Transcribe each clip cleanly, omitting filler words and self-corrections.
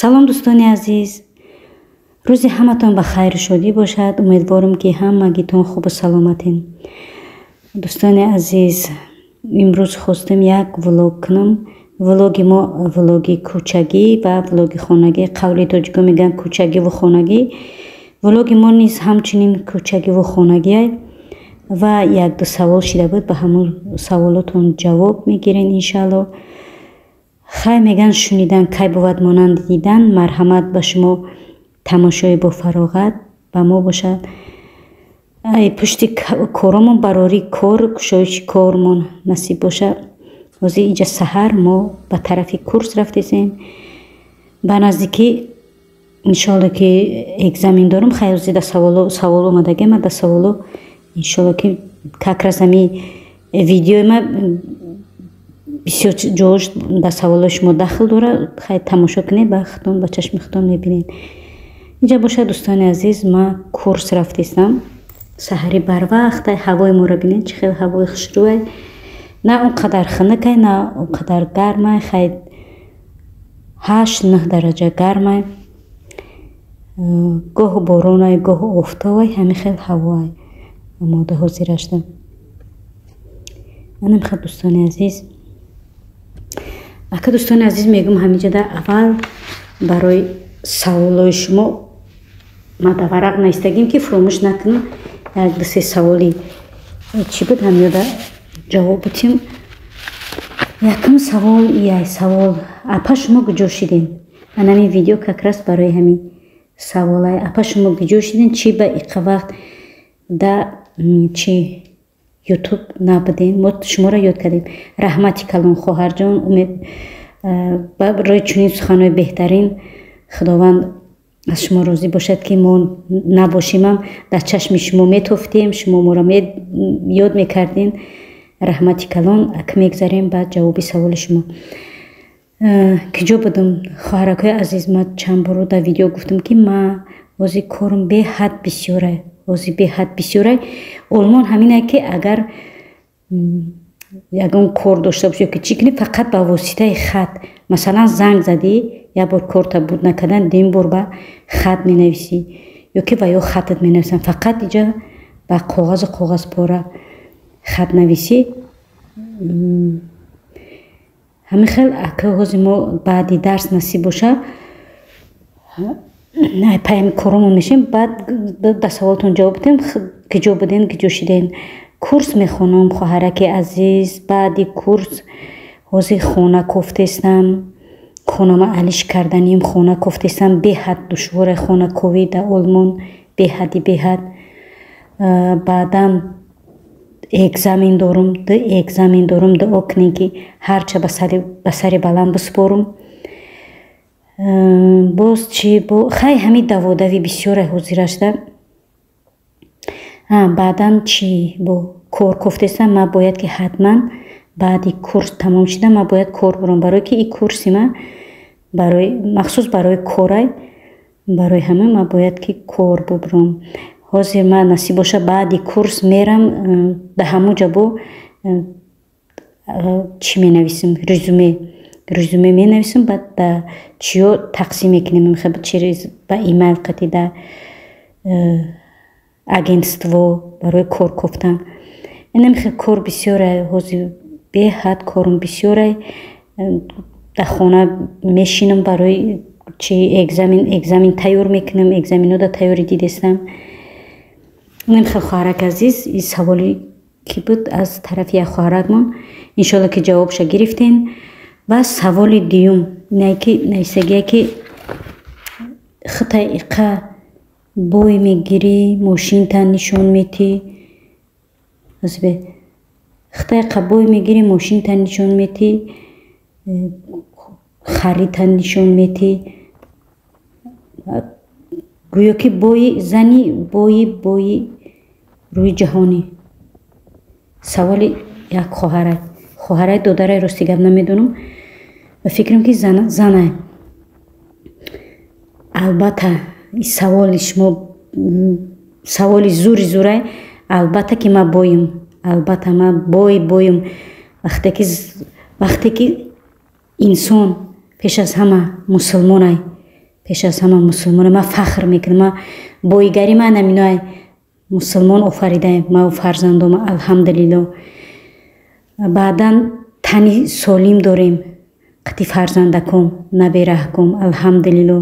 Салом, дӯстони азиз, рӯзи ҳаматон ба хайру шодӣ бошад. Умедворам, ки ҳамагитон хубу саломатен. Дӯстони азиз, имрӯз хостем як влог кунам. Влоги мо влоги кӯчагӣ ва влоги хонагӣ. Қавли тоҷико мегӯянд, кӯчагиву хонагӣ. Влоги мо низ ҳамчунин кӯчагиву хонагиай ва якду савол шида буд, ба ҳамун саволотон ҷавоб мегирем, иншаалло. Хай, мегӯянд, шунидан кай бувад монанди дидан. Марҳамат, ба шумо тамошои бофароғат, ба мо бошад ай пушти коромон барори кор, кушоиши кормон насиб бошад. Ҳозир инҷа саҳар мо ба тарафи курс рафтесем. Ба наздикӣ, иншоалло, ки экзамен дорам. Хай, ҳозир да савол омадагиам, да саволо, иншоалло, ки как раз ҳами видеои ма бисёр ҷош да саволои шумо дахл дорад. Хай, тамошо кунед, ба худтон, ба чашми худтон мебинед. Инҷа бошад, дӯстони азиз, ма курс рафтестам. Саҳари барвақт ҳавои моро бинед, чӣ хел ҳавои хушрӯай. На он қадар хунукай, на он қадар гармай. Хай, 8-9 дараҷа гармай. Гоҳ боронай, гоҳ офтобай, ҳамин хел ҳавоай омода ҳозирашда. Анам хел, дӯстони азиз. Ака, дӯстони азиз, мегӯм, ҳаминҷода аввал барои саволҳои шумо ма да варақ наистагим, ки фуромӯш накунам. Як ду се саволи чӣ буд, ҳамёда ҷавоб бутим. Якум савол ияй савол: «Апа, шумо куҷо шидем?» Анами видео как раз барои ҳамин саволай. «Апа, шумо куҷо шидем? Чӣ ба иқа вақт да чи Ютуб набудем? Мо шуморо ёд кардем». Раҳмати калон, хоҳарҷон. Умед барои чунин суханҳои беҳтарин. Худованд аз шумо розӣ бошад, ки мо набошимам, дар чашми шумо метофтем, шумо моро ёд мекардем. Раҳмати калон. Ак мегзарем ба ҷавоби саволи шумо. Киҷо будам, хоҳаракҳои азиз? Ма чанд боро дар видео гуфтам, ки ма ҳозир корам беҳад бисёрай, ҳозир беҳад бисёрай. Олмон ҳаминае, ки агар ягон кор дошта бошӣ ё ки чӣ кунӣ, фақат ба воситаи хат. Масалан, занг задӣ, як бор корта буд накардан, дуюм бор ба хат менависӣ ё ки ва ё хатат менависанд. Фақат иҷа ба коғазу коғазпора хатнависӣ, ҳамин хел. Ака, ҳозир мо баъди дарс, насиб боша, паями коромон мешем, баъд ба саволтон ҷавоб бидем. Киҷо будем, киҷо шидем? Курс мехонам, хоҳараки азиз. Баъди курс ҳозир хона кофтестам. Хонама алиш карданим, хона кофтестам. Беҳад душвора хонаковӣ дар Олмон, беҳади беҳад. Баъдан экзамен дорум, ду экзамен дорум. Дуо кунем, ки ҳарча ба сари баланд биспорум. Боз чӣ? Хай, ҳамин даводави бисёре ҳозирашда. Баъдан чӣ? Бо кор кофтестам. Ман бояд ки ҳатман баъди курс тамом шуда, ман бояд кор бурам, барое ки и курси ман барои махсус барои корай. Барои ҳама ман бояд ки кор бубурам. Ҳозир ман, насиб боша, баъди курс мерам, да ҳамун ҷо бо чӣ менависем, резюме, резюме менависем, баъд да чиё тақсим мекунем, через ба имейл қати да агентство барои кор кофтан. Инам хел кор бисёре ҳозир, беҳад корум бисёре. Дар хона мешинам, барои чи экзамен, экзамен тайёр мекунам, экзаменода тайёрӣ дидестам. Инам хел, хоҳарак азиз. И саволи ки буд аз тарафи як хоҳаракмон, иншоалло, ки ҷавобша гирифтем. Ва саволи дуюм инае, ки нависагие, ки «Хитай иқа бой мегирӣ, мошинта нишон метӣ, хитай иқа бой мегирӣ, мошинта нишон метӣ, харита нишон метӣ, гӯё ки бои зани бои бои рӯи ҷаҳонӣ». Саволи як хоҳарай, хоҳарай, додарай, рости гап намедонам, ба фикрам, ки занай. Албатта, саволи шумо саволи зури зурай. Албатта, ки ман боюм, албатта, ман бой боюм. Вақте ки инсон пеш аз ҳама мусулмонай. Пеш аз ҳама мусулмона ман фахр мекунам. Ман боигари ман ҳаминоай мусулмон офаридаем, ман фарзандома, алҳамдулилло. Баъдан тани солим дорем, қати фарзандаком, набераҳком, алҳамдулилло.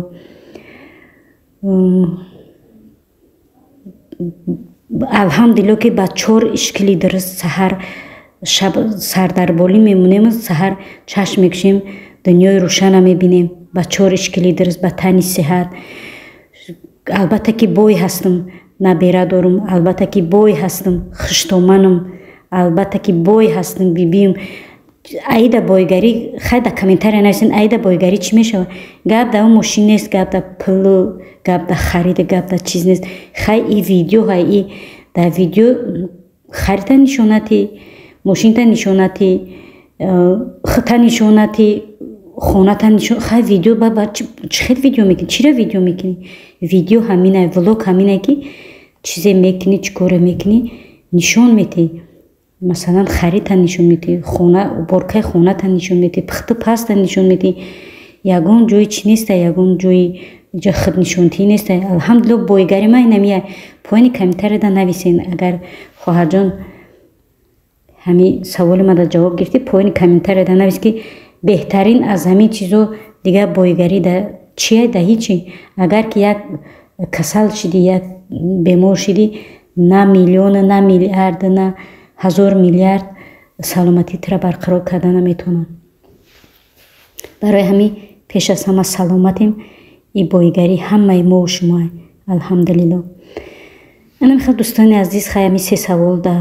Алҳамдулилло ки ба 4 ишкили дуруст саҳар шаб сардарболӣ мемонем, саҳар чашм мекушем, дунёи рӯшана мебинем, ба 4 ишкили дуруст, ба тани сиҳат. Албатта ки бой ҳастам, набера дорум, албатта ки бой ҳастам, хуштоманам, албатта ки бой ҳастам, бибием. Аида бойгарӣ, хай да комментария нависен, аида бойгарӣ чӣ мешавад? Гап да мошин нест, гап да пулу, гап да харида, гап да чиз нест. Хай и видео, хай и да видео харида нишонати, мошинта нишонати, хита нишонати, хоната нишон. Хай видео ба чӣ хел видео мекунӣ? Чира видео мекунӣ? Видео ҳаминай, влог ҳаминай ки чизе мекунӣ, чӣ коре мекунӣ, нишон метиҳӣ. Масалан, харита нишон метиҳӣ, хона, уборкаи хоната нишон метиҳӣ, пухту паста нишон метиҳӣ. Ягон ҷои чӣ неста, ягон ҷои ҷо худнишонтӣ неста. Алҳамдулилло, бойгари ман инамия. Поёни комментарияда нависен, агар хоҳарҷон ҳами саволи мада ҷавоб гирифтӣ, поёни комментарияда навис ки беҳтарин аз ҳамин чизо дигар бойгарӣ да чия, да ҳичи. Агар ки як касал шидӣ, як бемор шидӣ, на миллиона, на миллиард, на 1000 миллиард саломатӣ тира барқарор карда наметавонад. Барои ҳамин пеш аз ҳама саломатем, и бойгарӣ ҳамаи мову шумо, алҳамдулилло. Анам хел дӯстони азиз, хай ҳамин 3 савол да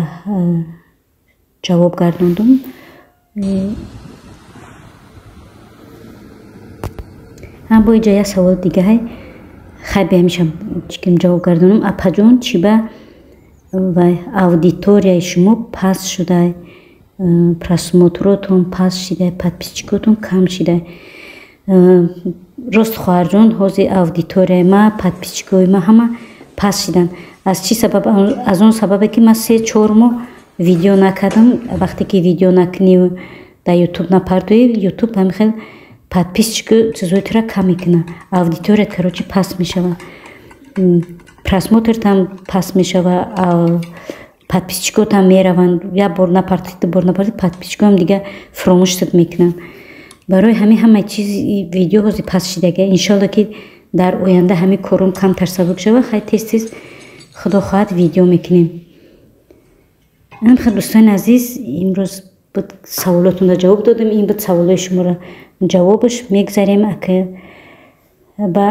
ҷавоб гардондум. Бо иҷа як савол дига ҳай, хай биҳамишам чиким ҷавоб гардонам. Апаҷон, чӣ ба вай аудиторияи шумо паст шудай, просмотротон паст шидай, подписчикотон кам шидай? Рост хоҳарҷон, ҳозир аудиторияи ма, подписчикои ма ҳама паст шиданд. Аз чӣ сабаб? Аз он сабабе ки ман 3-4 моҳ видео накардам. Вақте ки видео накунӣ, дар ютуб напардоӣ, ютуб ҳамин хел подписчику чизои тура кам мекунад, аудитория короче паст мешавад, просмотртам паст мешавад, подписчикотам мераванд. Як бор напартоӣ, ду бор напартоӣ, подписчикоам дигар фуромӯшат мекунанд. Барои ҳамин ҳамаи чиз видео ҳозир паст шидага. Иншолло ки дар оянда ҳамин корум камтар сабук шавад, хай тез тез худо хоҳад видео мекунем. Хел дӯстони азиз, имрӯз буд саволотонро ҷавоб додем. Ин буд саволои шуморо ҷавобаш. Мегзарем ака ба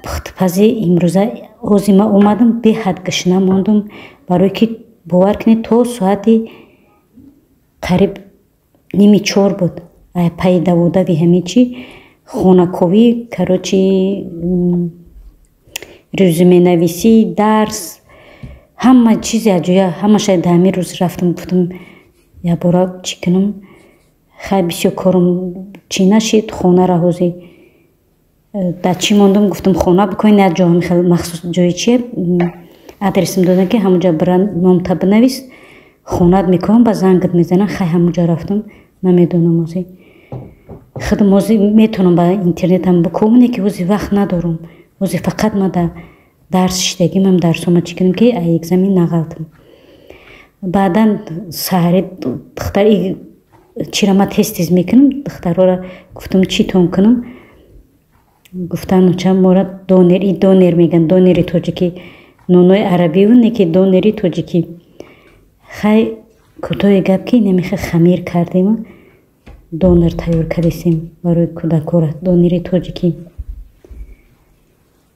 пухтупазӣ. Имрӯза ҳозир ман омадам, беҳад гушна мондум, барое ки бовар кунед то соати қариб 3:30 буд. Пайи даводави ҳамин чи хонаковӣ, короче резюменависӣ, дарс, ҳама чиз якҷоя, ҳамаша дар ҳамин рӯз рафтам, гуфтам якбора чӣ кунам. Хай бисёр корум чӣ нашид, хонара ҳозир дар чӣ мондум, гуфтам хона бикунед, як ҷо ҳамин хел махсус ҷои чие, адресам додам ки ҳамонҷа бира номта бинавис, хонат мекунам, ба зангат мезанам. Хай ҳамонҷа рафтам, намедонам ҳозир худам ҳозир метавонам ба интернетам бикунам, не ки ҳозир вақт надорам. Ҳозир фақат ман дар дарс шидагимам, дарсома чӣ кунам ки ай экзамен нағалтам. Баъдан саҳари духтар чира ман тез тез мекунам, духтарҳоро гуфтам чӣ тон кунам, гуфтанд ча мора донер, и донер мегӯянд, донери тоҷикӣ, нонои арабиву не ки донери тоҷикӣ. Хай кӯтоҳи гап ки намехе хамир кардему донер тайёр кардесем барои кӯдакора, донери тоҷикӣ.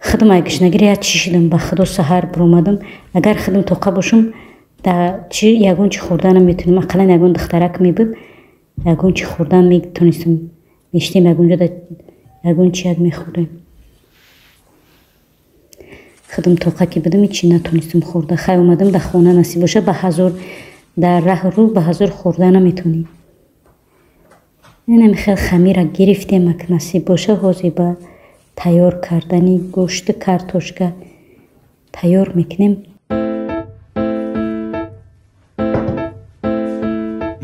Худам ай гушнагиро як чӣ шидам, ба худо саҳар биромадам. Агар худам тоқа бошам, да чи ягон чи хӯрда наметавонам. Ақаллан ягон духтарак мебуд, ягон чи хӯрдан метавонистам. Мештем ягон ҷо ягон чи як мехӯрдем. Худам тоқа ки будам, ҳечи натонистам хӯрда. Хай омадам дар хона, насиб боша, ба ҳазор дар раҳ рӯ ба ҳазор хӯрда наметавонӣ. Инами хел хамира гирифтем, ак насиб боша, ҳозир ба тайёр кардани гӯшту картошка тайёр мекунем.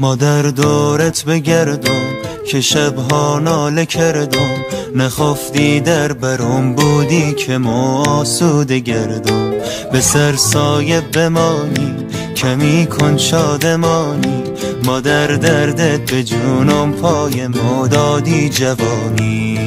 مادر دورت بگردم که شبها ناله کردم، نخفتی در برم بودی که ما آسوده گردم. به سر سایه بمانی کمی کن شادمانی، مادر دردت به جونم پای ما دادی جوانی.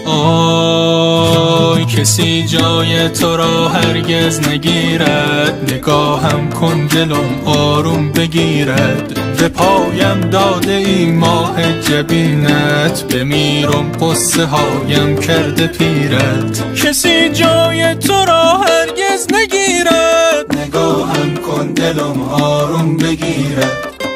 آی کسی جای تو را هرگز نگیرد، نگاهم کن دلم آروم بگیرد. به پایم داده ای ماه جبینت، بمیرم قصه هایم کرده پیرت. کسی جای تو را هرگز نگیرد، نگاهم کن دلم آروم بگیرد.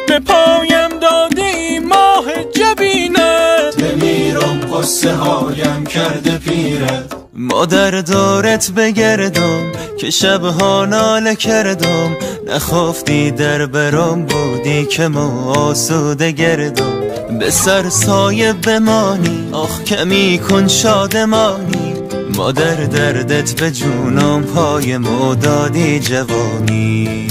به پایم داده ای ماه جبینت، بمیرم قصه هایم کرده پیرت. مادر دورت بگردم که شبها ناله کردم، نخفتی در برم بودی که ما آسوده گردم. به سر سایه بمانی آخ کمی کن شادمانی، مادر دردت به جونم پای ما دادی جوانی.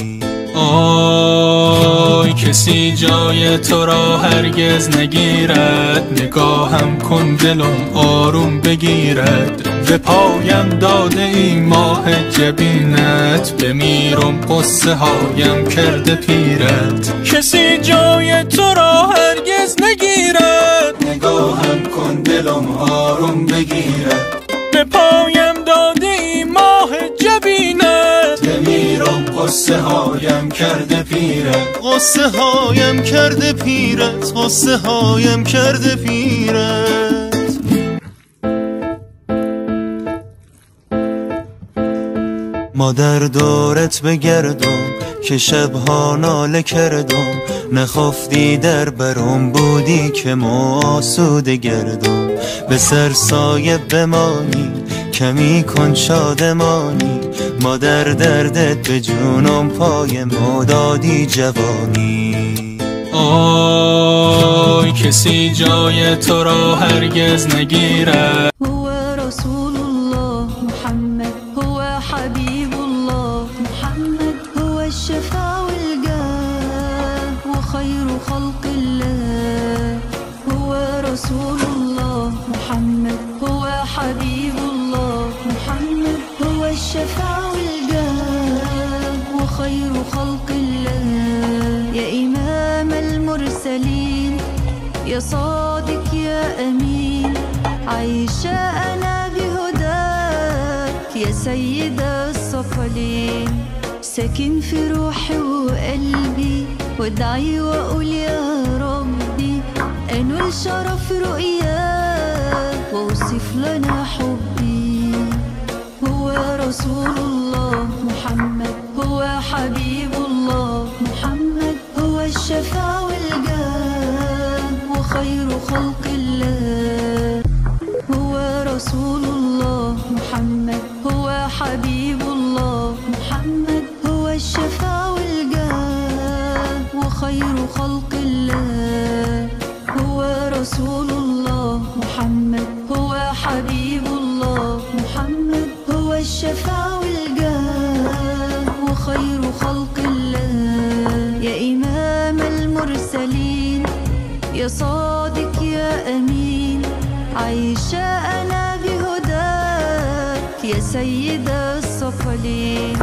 آی کسی جای تو را هرگز نگیرد، نگاهم کن دلم آروم بگیرد. به پایم داده ای ماه جبینت، بمیرم قصه هایم کرده پیرت. کسی جای تو را هرگز نگیرد، نگاهم کن دلم آروم بگیرد. به پایم داده ای ماه جبینت، بمیرم قصه هایم کرده پیرت. قصه هایم کرده پیرت، قصه هایم کرده پیرت. مادر دورت بگردم که شبها ناله کردم، نخفتی در برم بودی که ما آسوده گردم. به سر سایه بمانی کمی کن شادمانی، مادر دردت به جونم پای ما دادی جوانی. آی کسی جای تو را هرگز نگیرد. هو رسول الله محمد، هو حبیب الله محمد، هو الشفاع والجاه وخير خلق الله. هو رسول الله محمد، هو حبيب الله محمد، هو الشفاع والجاه وخير خلق الله. يا إمام المرسلين يا صادق يا أمين، عايشة أنا بهداك يا سيد الثقلين. ساكن في روحي وقلبي وادعي وأقول يا ربي أنول شرف رؤياك واوصف لنا حبي. هو رسول الله محمد، هو حبيب الله محمد، هو الشفاع والجاه وخير خلق الله. هو رسول الله محمد، هو حبيب الله محمد، هو الشفاع والجاه وخير خلق الله. هو رسول الله محمد، هو حبيب الله محمد، هو الشفاع والجاه وخير خلق الله. يا إمام المرسلين يا صادق يا أمين، عايشة أنا بهداك يا سيد الثقلين.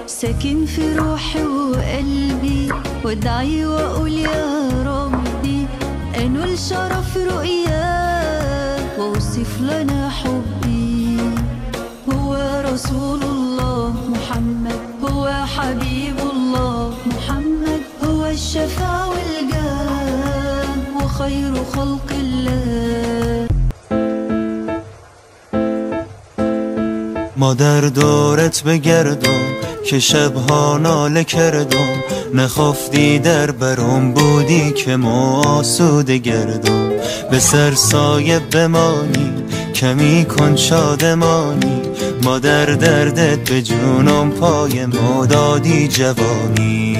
ساكن في روحي وقلبي وادعي وأقول يا ربي أنول شرف رؤياك واوصف لنا حبي. هو رسول الله محمد، هو حبيب الله محمد، هو الشفاع والجاه وخير خلق الله. مادر دورت بگردم که شبها ناله کردم، نخفتی در برم بودی که ما آسوده گردم. به سر سایه بمانی کمی کن شادمانی، مادر دردت به جونم پای ما دادی جوانی.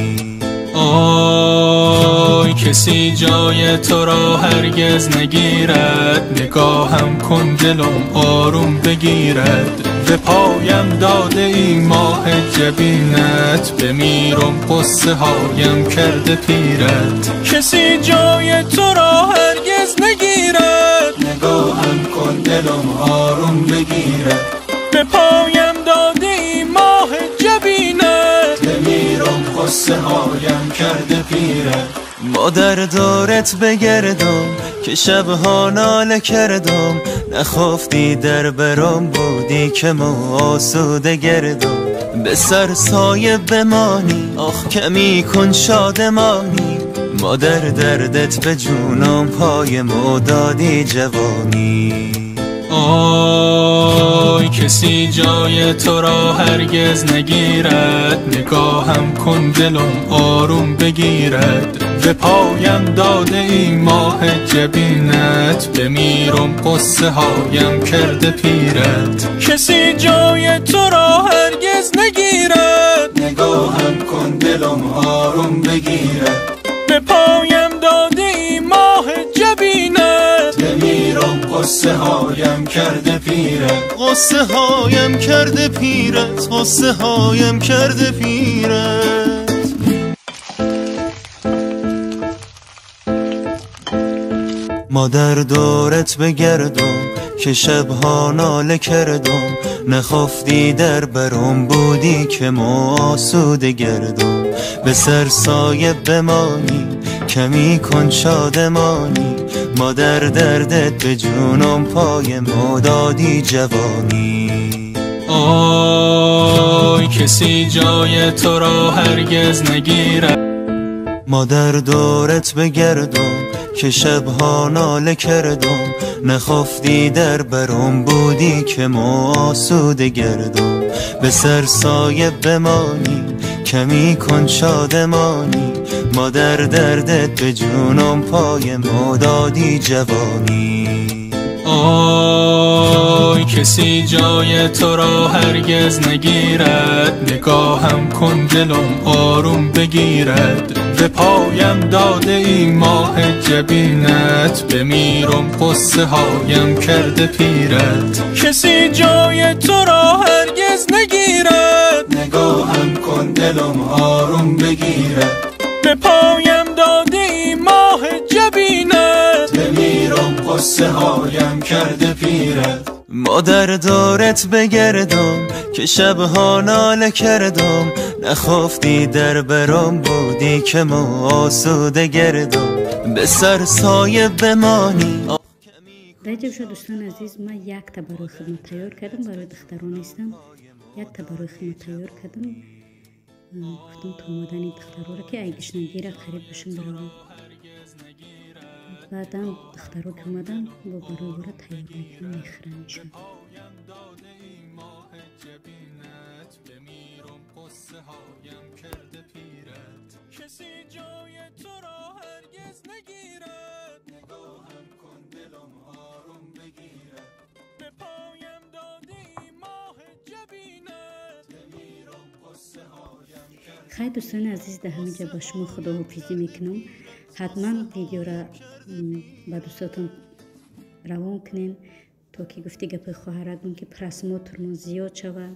آی کسی جای تو را هرگز نگیرد، نگاهم کن دلم آروم بگیرد. به پایم داده ای ماه جبینت، بمیرم قصه هایم کرده پیرت. کسی جای تو را هرگز هرگز نگیرد. نگاهم کن دلم آروم بگیرد، به پایم داده ای ماه جبینت، بمیرم قصه هایم کرده پیرت. مادر دورت بگردم که شبها ناله کردم، نخفتی در برام بودی که ما آسوده گردم. به سر سایه بمانی آخ کمی کن شادمانی، مادر دردت به جونم پای مو دادی جوانی. آی کسی جای تو را هرگز نگیرد، نگاهم کن دلم آروم بگیرد، به پایم داده ای ماه جبینت، بمیرم قصه هایم کرده پیرت. کسی جای تو را هرگز نگیرد، نگاهم کن دلم آروم بگیرد، به پایم داده ای ماه جبینت، بمیرم قصه هایم کرده پیرت. قصه هایم کرده پیرت، قصه هایم کرده پیرت. مادر دورت بگردم که شبها ناله کردم، نخفتی در برم بودی که ما آسوده گردم. به سر سایه بمانی کمی کن شادمانی، مادر دردت به جونم پای ما دادی جوانی. آی کسی جای تو را هرگز نگیرد. مادر دورت بگردم که شبها ناله کردم، نخفتی در برم بودی که ما آسوده گردم. به سر سایه بمانی کمی کن شادمانی، مادر دردت به جونم پای ما دادی جوانی. آی کسی جای تو را هرگز نگیرد، نگاهم کن دلم آروم بگیرد، به پایم داده ای ماه جبینت، بمیرم قصه هایم کرده پیرت. کسی جای تو را هرگز نگیرد، نگاهم کن دلم آروم بگیرد، به پایم داده ای ماه جبینت، بمیرم قصه هایم کرده پیرت. مادر دورت بگردم که شبها ناله کردم، نخفتی در برم بودی که ما آسوده گردم. به سر سایه بمانی. даҷа дӯстони азиз, ман якта барои хидмат тайёр кардам, барои духтаро нестам, якта барои хидмат тайёр кардам. Гуфтам то омадани духтароро ки ай гишнагира қариб бошам баровам. Баъдан духтаро ки омадан бо барои бора тайёр мекунам, мехӯрам. کسی جای تو را هرگز نگیرد، نگاهم کن دلم آروم بگیرد، به پایم داده ای ماه جبینت، بمیرم قصه هایم کرده. خیر دوستان عزیز، در همینجا با شما خداحافظی میکنم. حتما ویدیو را به دوستاتون روان کنین تا که گفتی گپ خواهرگون که просмотр مون زیاد شود،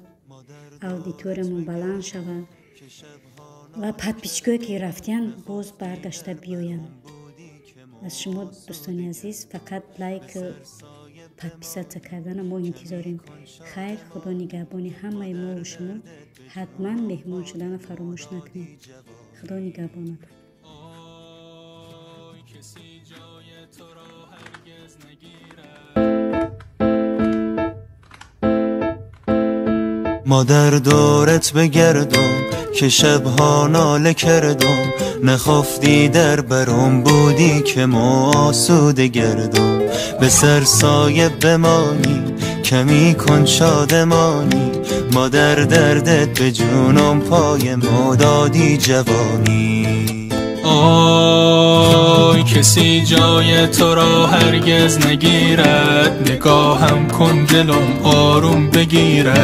аудиториямон баланд шавад ва подписчик ое ки рафтиян боз баргашта биёянд. Аз шумо дӯстони азиз фақат лайк, подписаться кардана мо интизорем. Хайр, худо нигаҳбони ҳамаи мову шумо. Ҳатман меҳмон шудана фаромӯш накунед. Худо нигаҳбонатон. مادر دورت بگردم که شبها ناله کردم، نخفتی در برم بودی که ما آسوده گردم. به سر سایه بمانی کمی کن شادمانی، مادر دردت به جونم پای ما دادی جوانی. آی کسی جای تو را هرگز نگیرد، نگاهم کن دلم آروم بگیرد.